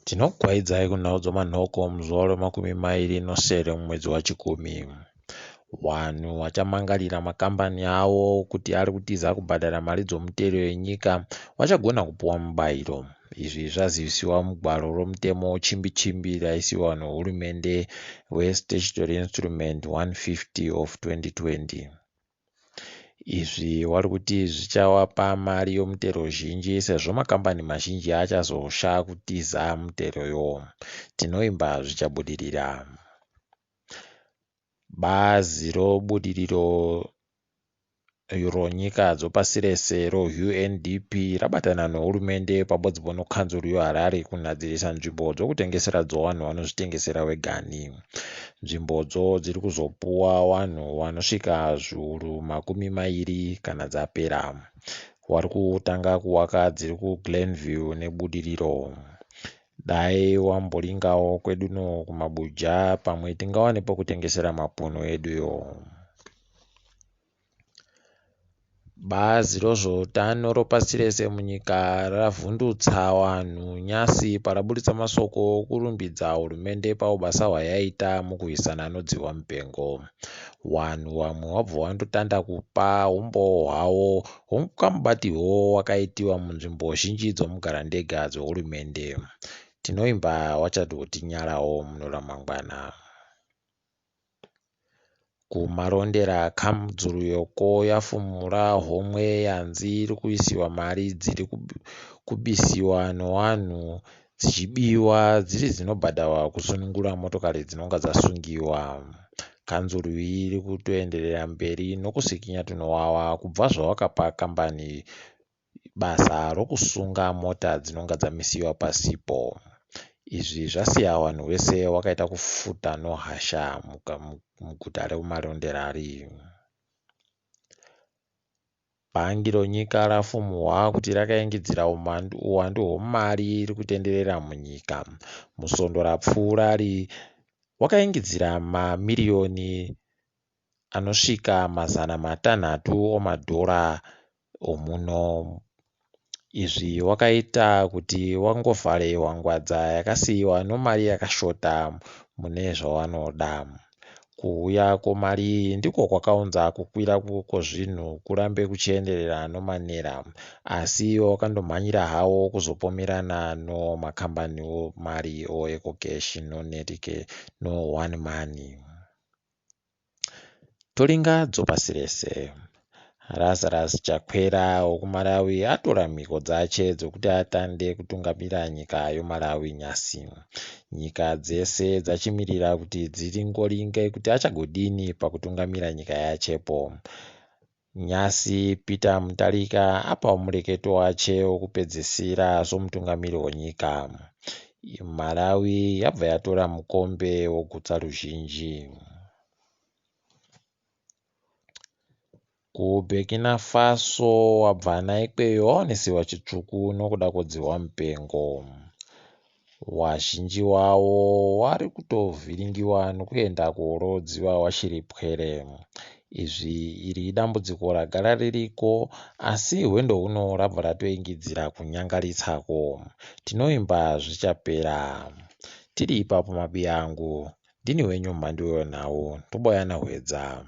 Tinokukwaidzai kunhau dzomanhoko muzuva remakumi mairi nosere mumwedzi waChikumi. Vanhu vachamangarira makambani avo kuti ari kutiza kubhadhara mari dzomutero yenyika vachagona kupuwa mubayiro. Izvi zvazivisiwa mugwaro romutemo chimbi chimbi raisiwa nehurumende weStatutory Instrument 150 of 2020. Izvi wari kuti zvichavapa mari yomutero zhinji sezvo makambani mazhinji achazosha kutiza muteroyo. Tinoimba zvichabudirira. Bazi robudiriro ronyika dzopasi rese roUNDP rabatana nehurumende pamwedzipo nekanzuru yeHarare kunhadzirisa nzvimbo dzokutengesera dzovanhu vanozvitengesera vegani. Nzvimbodzo dziri kuzopuwa vanhu vanosvika zviuru makumi mairi kana dzapera. Vari kutanga kuvaka dziri kuGlen View neBudiriro. Dai wamboringawo kwedu uno kumabuja pamwe tingawane pokutengesera mapundu eduyo. Bazi rezveutano ropasi rese munyika ravhundutsa vanhu nyasi paraburitsa masoko okurumbidza hurumende paubasa hwayaita mukurwisana nodzihwa mupengo. Vanhu vamwe vabva vandotanga kupa umbowo hwavo hwokamubatirwo wakaitiwa munzvimbo zhinji dzomugarandega dzehurumende. Tinoimba vachazotinyarawo mune ramangwana. KuMarondera kanzuru yeko yafumura homwe yanzi iri kuisiwa mari dziri kubisiwa nevanhu dzichibiwa dziri dzinobhadharwa kusunungura motokari dzinonga dzasungiwa. Kanzuru iyi iri kutoenderera mberi nokusikinya tunowawa kubva zvavakapa kambani basa rokusunga mota dzinonga dzamisiwa pasipo. Izvi zvasiya vanhu vese vakaita kufuta nohasha muguta reMaronderari. Bhangi ronyika rafumurwa kuti rakaingidzira uwandu hwemari iri kutenderera munyika. Musvondo rapfuurari wakaingidzira mamiriyoni anosvika 600 omadhora omuno. Izvi wakaita kuti wangovhare hwangwadza yakasiyiwa nomari yakashota mune zvawanoda. Kuuya kwemari iyi ndiko kwakaunza kukwira kwezvinhu kurambe kuchienderera nomanera asi wakandomhanyira hawo kuzopomerana nomakambani omari oEcoCash noOne Money. Toringa dzopasi rese. Lazarus Chakwera wekuMalawi atora mhiko dzache dzokuti atande kutungamira nyika yoMalawi nyasi. Nyika dzese dzachimirira kuti dziringoringe kuti achagodini pakutungamira nyika yachepo. Nyasi Peter Mutharika apawo mureketo wache wokupedzisira somutungamiri wenyika. Malawi yabva yatora mukombe wogutsa ruzhinji. KuBurkina Faso wabvana ikweyo waonesiwa chitsvuku nokuda kwodzihwa mupengo. Wazhinji wavo wari kutovhiringiwa nokuenda kuoroodziwa wachiri pwere. Izvi iri idambudziko ragara ririko asi hwendo huno rabva ratoingidzira kunyangaritsako. Tinoimba zvichapera. Tiri ipapo mabiya angu ndini wenyu mhandu wenhau Toboyana Hwedza.